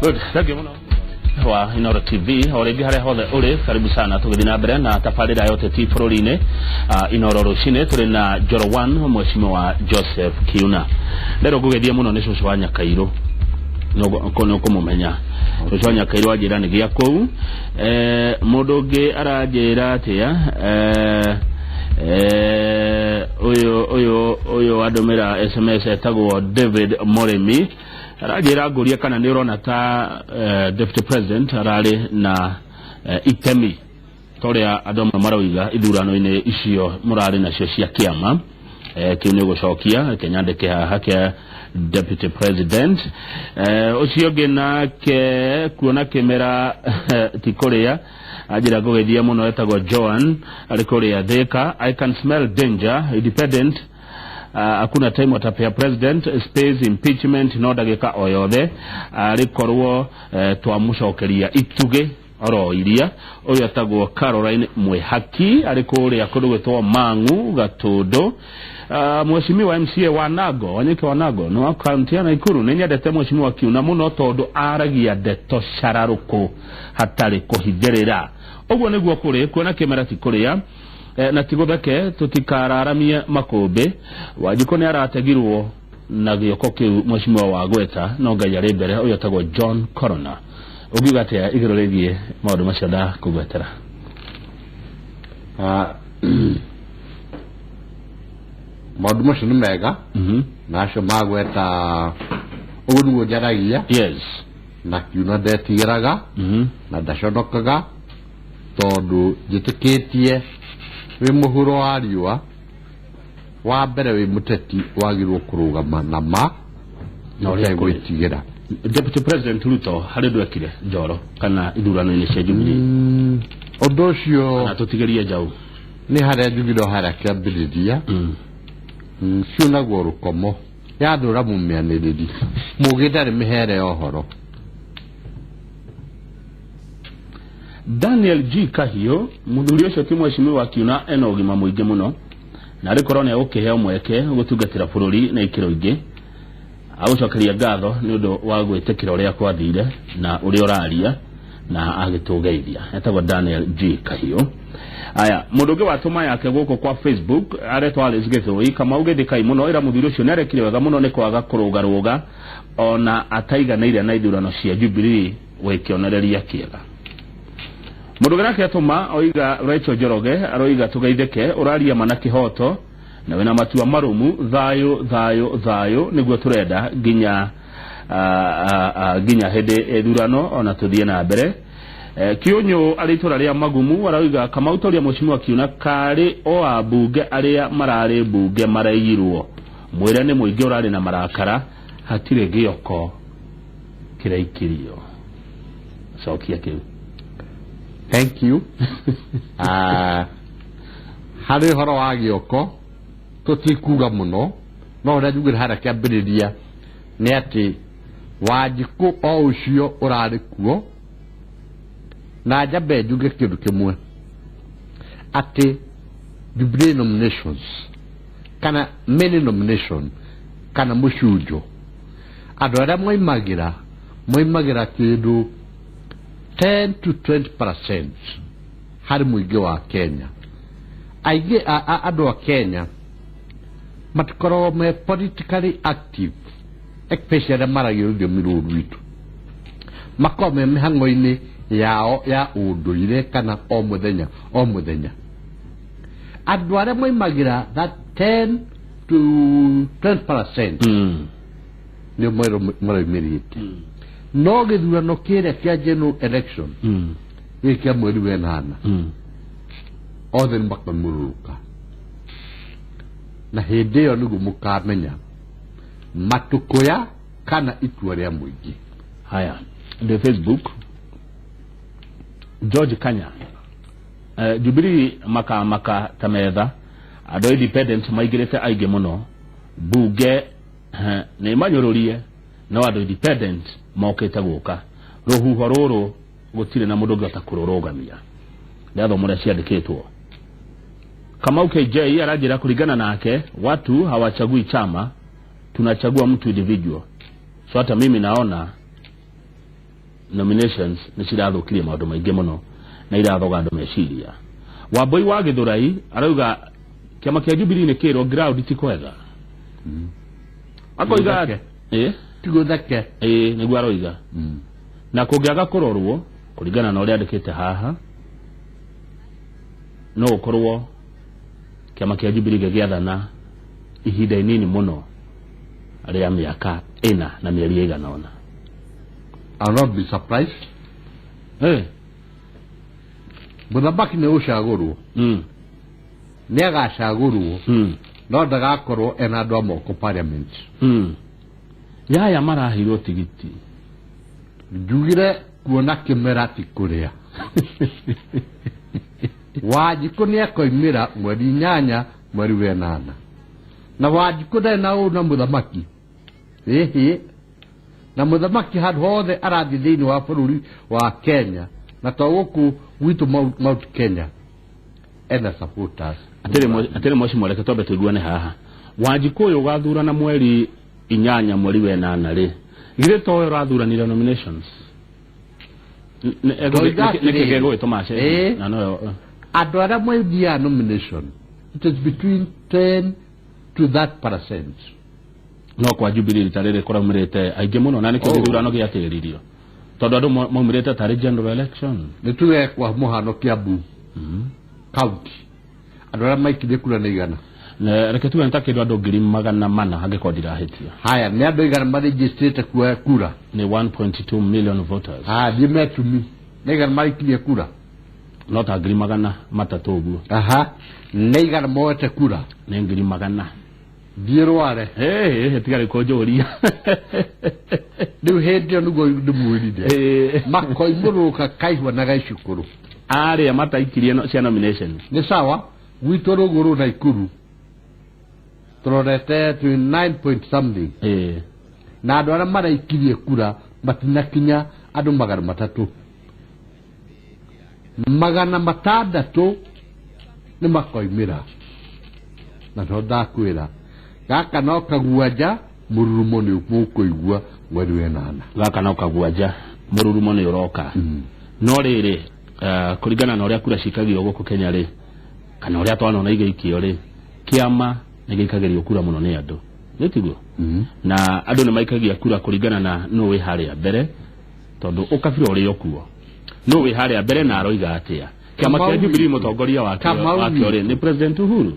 Good, thank you muno wa Inoro TV o rĩngĩ harĩa hothe ũrĩ, karibu sana. Tũgĩthiĩ na mbere na tabarĩra ya ũteti bũrũri-inĩ, Inoro rũcinĩ, tũrĩ na Njoro One, Mheshimiwa Joseph Kiuna. Rero ngũgeithia mũno nĩ cũcũ wa Nyakairũ, nĩ ũkũmũmenya cũcũ wa Nyakairũ, anjĩra nĩ gĩa kũu. Mũndũ ũngĩ aranjĩra atĩa? Ũyũ andũmĩra SMS etagwo David Mũrĩmi, aranjĩra ngũrie kana nĩ ũrona ta deputy president ararĩ na itemi ta ũrĩa andũ amwe maroiga ithurano-inĩ icio mũrarĩ nacio cia kĩama. Kĩu nĩ gũcokia, reke nyandĩke haha kĩa deputy president. Ũcio ũngĩ nake kuona kĩmera ti kũrĩa, anjĩra ngũgeithia mũno, etagwo Joan, arĩ kũrĩa Thika. "I can smell danger. Independent hakuna time watapea president space. Impeachment no ndagĩka o yothe, arĩkorwo twamũcokeria itugĩ oro iria." Ũyũ etagwo Caroline Mwĩhaki, arĩ kũrĩa kũndũ gwĩtwo Mang'u, Gatũndũ. Mheshimiwa MCA wa Nago, Wanyike wa Nago, nĩ wa kaunti ya Nakuru: "Nĩ nyendete Mheshimiwa Kiuna mũno tondũ aragia ndeto cararũkũ hatarĩ kũhithĩrĩra. Ũguo nĩguo kũrĩ, kuona kĩmera ti kũrĩa na ti gũtheke, tũtikararamie makũmbĩ. Wanjikũ nĩ arategirwo na gĩoko kĩu Mheshimiwa wa gweta, no Ngai arĩ mbere." Ũyũ etagwo John Corona. Ũngiuga atĩa igũrũ rĩgiĩ maũndũ macio ndakũgwetera? Maũndũ macio nĩ mega na acio magweta ũguo nĩguo njaragia na Kiuna ndetigĩraga na ndaconokaga tondũ njĩtĩkĩtie wĩ mũhuro wa riũa wa mbere, wĩ mũteti wagĩrĩirwo kũrũgama na ma Na ũrĩa kũrĩ. Ũtegwĩtigĩra. Deputy President Ruto harĩ ũndũ ekire njoro kana ithurano-inĩ cia Jubilee? Ũndũ ũcio na tũtigĩrie njaũ. Nĩ harĩa njugire o harĩa kĩambĩrĩria. Ciunagwo rũkomo yathũra mũmĩanĩrĩri mũgĩ ndarĩ mĩhere ya ũhoro. Daniel G Kahiũ: "Mũthuri ũcio ti Mheshimiwa Kiuna ena ũgima mũingĩ mũno, na arĩ korwo nĩ egũkĩheo mweke gũtungatĩra bũrũri na ikĩro ingĩ. Agũcokeria ngatho nĩ ũndũ wa gwĩtĩkĩra ũrĩa kwathire na ũrĩa ũraria na agĩtũgeithia." Etagwo Daniel G Kahiũ. Aya, mũndũ ũngĩ watũma yake gũkũ kwa Facebook aretwo Alice Gĩthũi: "Kamau gĩthĩkai mũno, ĩra mũthuri ũcio nĩ arekire wega mũno nĩ kwaga kũrũgarũga ona ataiganĩire na ithurano cia Jubilee, wĩ kĩonereria kĩega." Mũndũ ũngĩ nake atũma oiga, Rachel Njoroge aroiga, "Tũgeithĩke, ũraria ma na kĩhoto na wĩna matua marũmu. Thayũ, thayũ, thayũ nĩguo tũrenda nginya nginya hĩndĩ ithurano ona tũthiĩ na mbere." Kĩũnyũ arĩ itũra rĩa Magumu aroiga, "Kamau, toria Mheshimiwa Kiuna karĩ o ambunge arĩa mararĩ mbunge maraiyirwo, mwĩre nĩ mũingĩ ũrarĩ na marakara, hatirĩ gĩoko kĩraikirio." Cokia kĩu. Thank you. Harĩ ũhoro wa gĩoko tũtikuga mũno, no ũrĩa njugire harĩa kĩambĩrĩria nĩ atĩ Wanjikũ o ũcio ũrarĩ kuo, na njambe njuge kĩndũ kĩmwe atĩ Jubilee nominations kana many nomination kana mũcunjo, andũ arĩa moimagĩra kĩndũ 10 to 20% harĩ mũingĩ wa Kenya. Aingĩ andũ a Kenya matikoragwo me politically active, especially arĩa maragia rũthiomi rũrũ rwitũ, makoragwo me mĩhang'o-inĩ yao ya ũndũire kana o mũthenya o mũthenya. Andũ arĩa moimagĩra that 10 to 20% nĩo maroimĩrĩte, no gĩthurano kĩrĩa kĩa general election gĩkĩ kĩa mweri wa ĩnana, othe nĩ makamũrũrũka, na hĩndĩ ĩyo nĩguo mũkamenya matũkũya kana itua rĩa mũingĩ. Haya, ndĩ Facebook, George Kanya: "Jubilee makamaka ta metha, andũ a independent maingĩrĩte aingĩ mũno bunge, nĩ manyũrũrie, no andũ independent mokĩte gũka rũhuho rũrũ, gũtirĩ na mũndũ ũngĩhota kũrũrũgamia." Ndathoma ũrĩa ciandĩkĩtwo. Kamau KJ aranjĩra kũringana nake, "Watu hawachagui chama, tunachagua mtu individual, so hata mimi naona Nominations nĩ cirathũkirie maũndũ maingĩ mũno na irathoga andũ meciria. Wambui wa Gĩthũrai arauga kĩama kĩa Jubilee nĩ kĩrwo ground ti kwega. Akoiga Gũtheke. ĩ Tigũtheke. Ĩ nĩguo aroiga. Na kũngĩaga kũrorwo kũringana na ũrĩa andĩkĩte haha, no gũkorwo kĩama kĩa Jubilee gĩgĩathana ihinda inini mũno rĩa mĩaka 4 na mĩeri ĩigana ũna. I'll not be surprised. Mũthamaki nĩ ũcagũrwo. Nĩ agacagũrwo. No ndagakorwo ena andũ a moko parliament. Yaya maraheirwo tigiti. Njugire kuona kĩmera ti kũrĩa. Wanjikũ nĩ akoimĩra mweri 8 mweri wa 8. Na Wanjikũ ndarĩ na ũũ na mũthamaki. Ĩhĩ. Na mũthamaki handũ hothe arathiĩ thĩinĩ wa bũrũri wa Kenya na to gũkũ gwitũ Mount Kenya ena supporters. Atĩrĩ mheshimiwa, reke twambe tũiguane haha. Wanjikũ ũyũ ũgathurana mweri 8 mweri wa 8 rĩ, githĩ to we ũrathuranire nominations? Ndoiga Nĩkĩ atĩrĩrĩ. gĩgũgĩtũma acenjie? Ĩĩ. Na noyo Andũ arĩa maithiaga nomination, it is between 10 to that percent. No kwa Jubilee rita rĩrĩ kũraumĩrĩte aingĩ mũno na nĩkĩo Oh. gĩthurano gĩatĩrĩririo tondũ andũ maumĩrĩte tarĩ general election. Nĩ tuge kwa mũhano Kiambu county andũ arĩa maikirie kura nĩ igana. Na reke tuge nĩ ta kĩndũ andũ 400,000 angĩkorwo ndirahĩtia. Haya, nĩ andũ igana marĩnjĩstĩte kuoya kura? Nĩ 1.2 million voters. Haya, thiĩ metumi, nĩ igana maraikirie kura? No ta 300,000 ũguo. Aha, nĩ igana moete kura? Nĩ 100,000. Thiĩ rware. Hey, tiga rĩu kũnjũria. Rĩu hĩndĩ ĩyo nĩguo ndĩmwĩrire. Makoimũrũka kaihua na gaicukũrũ. Arĩa mataikirie cia nomination. Nĩ sawa, gwitũ rũgũrũ na Ikuru tũrorete twĩ 9 point something. Na andũ arĩa maraikirie kura matinakinya andũ 300. 600 nĩ makoimĩra. Na no ndakwĩra gaka no kaguanja mũrurumo nĩ mũkũigua mweri wa 8. Gaka no kaguanja mũrurumo nĩ ũroka. No rĩrĩ, kũringana na ũrĩa kura cikagio gũkũ Kenya rĩ, kana ũrĩa twanona igĩikio rĩ, kĩama nĩ gĩikagĩrio kura mũno nĩ andũ. Nĩ tiguo? Na andũ nĩ maikagia kura kũringana na nũ wĩ harĩa mbere, tondũ ũkabira ũrĩ o kuo. Nũ wĩ harĩa mbere na aroiga atĩa? Kĩama kĩa Kamau Jubilee witũ. mũtongoria Kamau wakĩo rĩ, witũ. nĩ President Uhuru.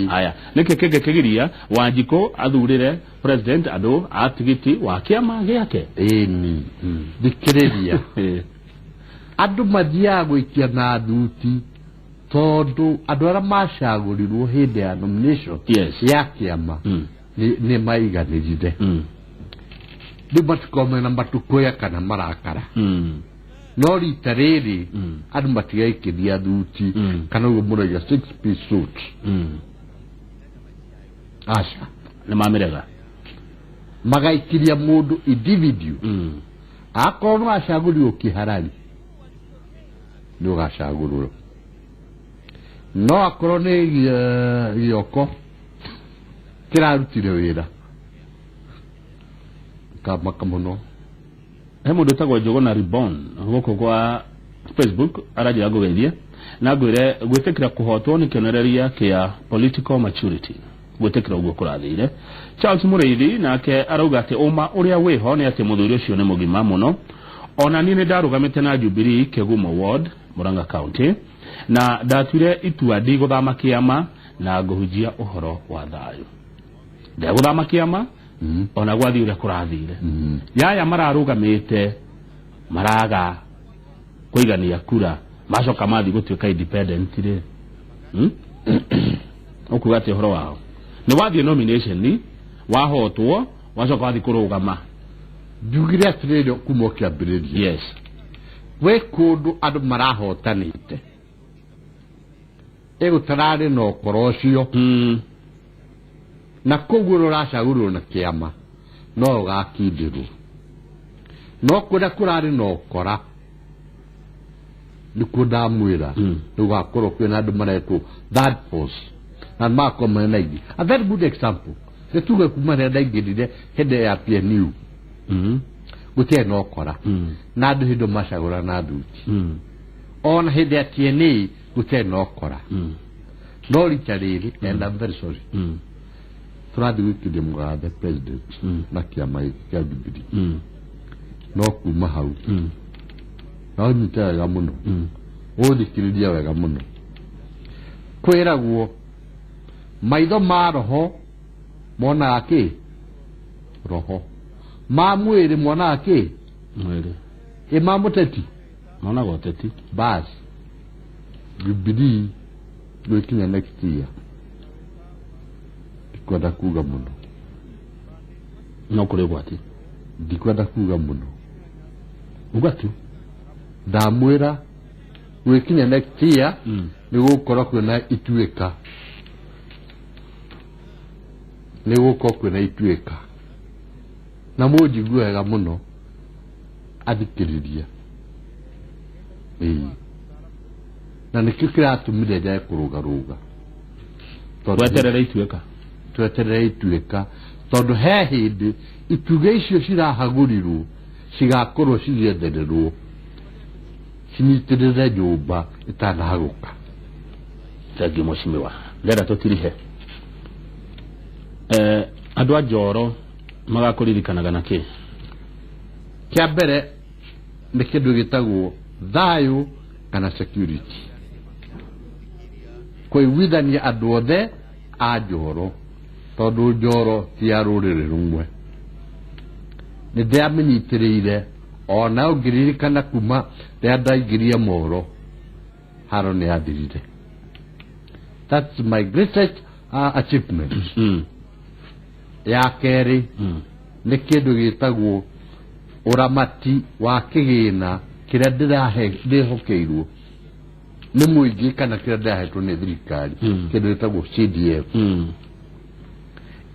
Haya, nĩkĩ kĩngĩ kĩgiria Wanjikũ athurĩre president andũ a tigiti wa kĩama gĩake? Ĩni. Thikĩrĩria. Andũ mathiaga gũikia na thuti tondũ andũ arĩa macagũrirwo hĩndĩ ya nomination ya kĩama nĩ maiganĩrire. Rĩu matikorwo mena matukũya kana marakara. No rita rĩrĩ andũ matigaikĩria thuti kana ũguo mũraiga 6 piece suit. Aca. Nĩ mamĩrega. Magaikiria mũndũ individual. Akorwo nĩ wacagũrirwo kĩharari nĩ ũgacagũrwo. No akorwo nĩ gĩoko kĩrarutire wĩra kamaka mũno. He mũndũ ũtagwo Njũgũna Ribbon gũkũ kwa Facebook aranjĩra ngũgeithie na ngwĩre gwĩtĩkĩra kũhotwo nĩ kĩonereria kĩa political maturity, gwĩtĩkĩra ũguo kũrathire. Charles Mũrĩithi nake arauga atĩ ũma ũrĩa wĩho nĩ atĩ mũthuri ũcio nĩ mũgima mũno. Ona niĩ nĩ ndarũgamĩte na Jubilee Kĩgumo Ward, Murang'a County, na ndatuire itua ndigũthama kĩama na ngũhunjia ũhoro wa thayũ. Ndegũthama kĩama ona gwathiĩ ũrĩa kũrathire. Yaya mararũgamĩte maraga kũigania kura macoka mathiĩ gũtuĩka independent rĩ. Ũkuga atĩ ũhoro wao nĩ wathiĩ nomination wahotwo wacoka wathiĩ kũrũgama. Njugire atĩrĩrĩ kuma ũkĩambĩrĩria. Gwĩ kũndũ andũ marahotanĩte ĩgũtararĩ na ũkora ũcio. Na koguo ũrĩa ũracagũrirwo na kĩama no ũgakindĩrwo. No kũrĩa kũrarĩ na ũkora nĩkuo ndamwĩra nĩ gũgakorwo kwĩna andũ maretwo third force na magakorwo mena aingĩ. A very good example nĩ tuge kuma rĩrĩa ndaingĩrire hĩndĩ ya PNU. Gũtiarĩ na ũkora. Na andũ hĩndĩ macagũra na thuti. Ona hĩndĩ ya TNA gũtiarĩ na ũkora. No rita rĩrĩ, and I'm very sorry, tũrathiĩ gwĩkĩria mũgathe president na kĩama gĩkĩ kĩa Jubilee. No kuma hau na ũnyite wega mũno, ũthikĩrĩrie wega mũno, kwĩragwo maitho ma roho monaga kĩ, roho ma mwĩrĩ monaga kĩ? Mwĩrĩ. Ĩ ma mũteti? Monaga ũteti. Bas, Jubilee gwĩkinya next year, ndikwenda kuga mũno. No kũrĩ ũgwati. Ndikwenda kuga mũno. Uga tu. Ndamwĩra gwĩkinya next year nĩ gũgũkorwo kwĩna ituĩka, nĩ gũgũkorwo kwĩna ituĩka, na mũnjigue wega mũno athikĩrĩria. Ĩĩ, na nĩkĩo kĩratũmire njage kũrũgarũga. Weterere ituĩka. Tweterere ituĩka, tondũ he hĩndĩ itugĩ icio cirahagũrirwo cigakorwo cigĩethererwo cinyitĩrĩre nyũmba ĩtanahagũka. Thank you, mheshimiwa. Ndĩrenda tũtirihe. Andũ a Njoro magakũririkanaga na kĩ? Kĩa mbere nĩ kĩndũ gĩtagwo thayũ kana security, kũiguithania andũ othe a Njoro, tondũ Njoro ti ya rũrĩrĩ rũmwe. Nĩ ndĩramĩnyitĩrĩire, ona ũngĩririkana kuma rĩrĩa ndaingĩrie mohoro haro nĩ yathirire. That's my greatest achievement. Ya kerĩ nĩ kĩndũ gĩtagwo ũramati wa kĩgĩna kĩrĩa ndĩrahe ndĩhokeirwo nĩ mũingĩ kana kĩrĩa ndĩrahetwo nĩ thirikari, kĩndũ gĩtagwo CDF.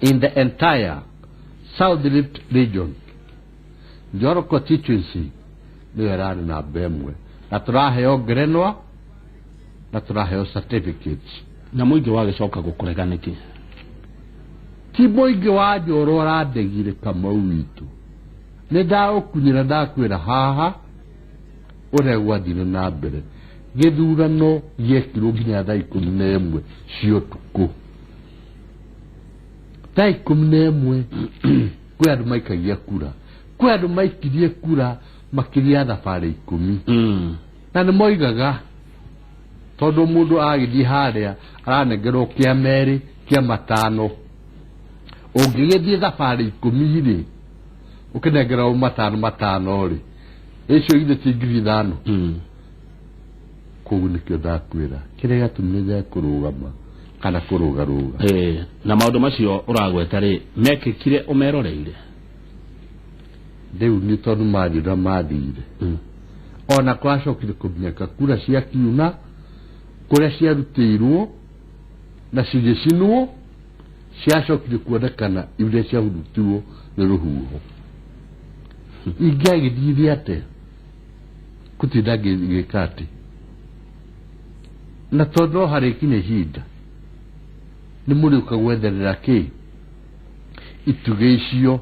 In the entire South Rift region, Njoro constituency nĩyo ĩrarĩ namba ĩmwe, na tũraheo ngerenwa na tũraheo certificates. Na mũingĩ wagĩcoka gũkũrega nĩkĩ? Ti mũingĩ wa Njoro ũrandegire, Kamau witũ. Nĩ ndaũkunyĩra, ndakwĩra haha ũrĩa gwathire na mbere. Gĩthurano gĩekirwo nginya thaa 11 cia ũtukũ. Thaa 11 kwĩ andũ maikagia kura, kwĩ andũ maikirie kura makĩria ya thabarĩ 10. Na nĩ moigaga tondũ mũndũ agĩthiĩ harĩa aranengerwo kĩa merĩ, kĩa matano, ũngĩgĩthiĩ thabarĩ 10 rĩ, ũkĩnengerwo matano matano rĩ, icio ithe ti 5,000. Koguo nĩkĩo ndakwĩra kĩrĩa gĩatũmire njage kũrũgama kana kũrũgarũga. Na maũndũ macio ũragweta rĩ, mekĩkire ũmeroreire? Rĩu nĩ tondũ mathira mathire. Ona kwacokire kũmenyeka kura cia kiuna kũrĩa ciarutĩirwo na cigĩcinwo, ciacokire kuonekana iria ciahurutirwo nĩ rũhuho. Ingĩagĩthire atĩa gũtinda ngĩka atĩ, na tondũ no harĩkinya ihinda nĩ mũrĩũka gwetherera kĩ itugĩ icio,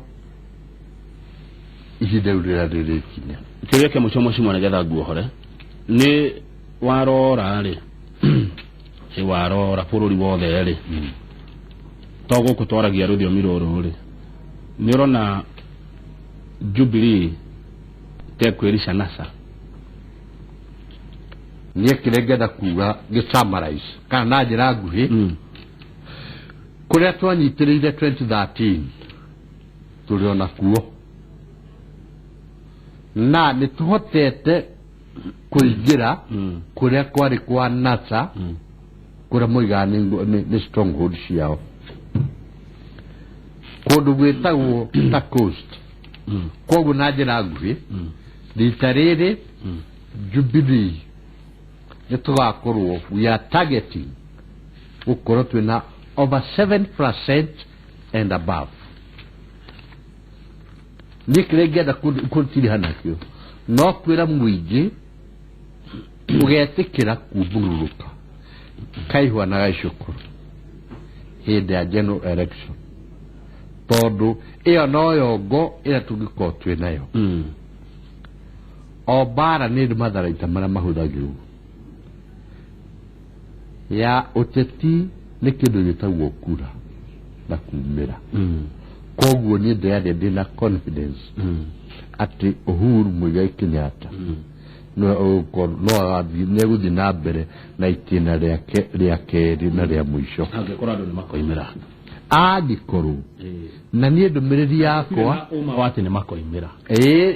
ihinda rĩu rĩrĩa rĩrĩkinya. Kĩũria kĩa mũico, mheshimiwa, nĩgetha nguohore, nĩ warora rĩ, ĩ warora bũrũri wothe rĩ, to gũkũ twaragia rũthiomi rũrũ rĩ, nĩ ũrona Jubilee tekwĩrica NASA? Niĩ kĩrĩa ngenda kuga gĩ summarize kana na njĩra nguhĩ, kũrĩa twanyitĩrĩire 2013 tũrĩ ona kuo, na nĩ tũhotete kũingĩra kũrĩa kwarĩ kwa NASA, kũrĩa moigaga nĩ stronghold ciao, kũndũ gwĩtagwo ta Coast. Koguo na njĩra nguhĩ, rita rĩrĩ Jubilee nĩ tũgakorwo, we are targeting gũkorwo twĩna over 7% and above. Niĩ kĩrĩa ingĩenda kũtiriha nakĩo no kwĩra mũingĩ ũgetĩkĩra kumbũrũrũka kaihua na gaicũkũrũ hĩndĩ ya general election. Tondũ ĩyo noyo ngo ĩrĩa tũngĩkorwo twĩ nayo. O mbara nĩ ĩrĩ matharaita marĩa mahũthagĩrwo. Ya ũteti nĩ kĩndũ gĩtagwo kura na kumĩra. Koguo niĩ ndĩraria ndĩna confidence atĩ Uhuru Muigai Kenyatta no ũgũkorwo- no agathiĩ, nĩ egũthiĩ na mbere na itĩna rĩake rĩa kerĩ na rĩa mũico. Angĩkorwo andũ nĩ makoimĩra. Angĩkorwo na niĩ ndũmĩrĩri yakwa ũma wa atĩ nĩ makoimĩra. Ĩĩ,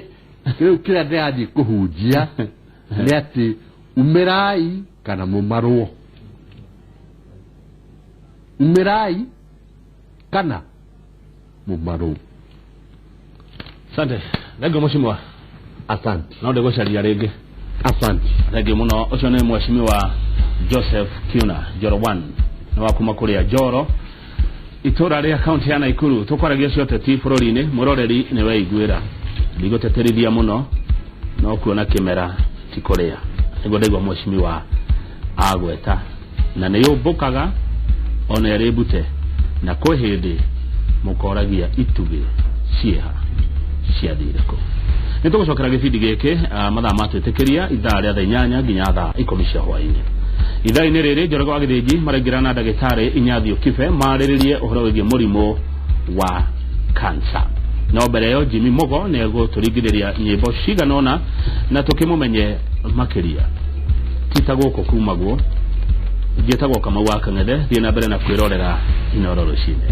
rĩu kĩrĩa ndĩrathiĩ kũhunjia nĩ atĩ umĩrai kana mũmarwo, umĩrai kana mũmarwo. Asante, thengiũ mheshimiwa. Asante. No ndĩgũcaria rĩngĩ. Asante. Thengiũ mũno. Ũcio nĩ mheshimiwa Joseph Kiuna Njoro 1, nĩ wa kuma kũrĩa Njoro, itũra rĩa kaunti ya Naikuru. Tũkwaragia cio ũteti bũrũri-inĩ. Mwĩroreri, nĩ weiguĩra, ndigũteterithia mũno, no kuona kĩmera ti kũrĩa nĩguo ndaigua mheshimiwa agweta, na nĩ yũmbũkaga ona ĩrĩ mbute, na kwĩ hĩndĩ mũkoragia itugĩ ciĩha ciathire kũ. Nĩ tũgũcokera gĩbindi gĩkĩ mathaa matwĩtĩkĩria, ithaa rĩa thaa 8 nginya thaa 10 cia hwaĩ-inĩ. Ithaa-inĩ rĩrĩ Njoroge wa Gĩthĩnji maraingĩra na ndagĩtarĩ Inyathio Kibe marĩrĩrie ũhoro wĩgiĩ mũrimũ wa kansa. No mbere ĩyo Jimmy Mugo nĩ egũtũringithĩria nyĩmbo cigana ũna na tũkĩmũmenye makĩria. Ti ta gũkũ kumagwo. Njĩtagwo Kamau wa Kang'ethe, thiĩ na mbere na kwĩrorera Inoro rũcinĩ.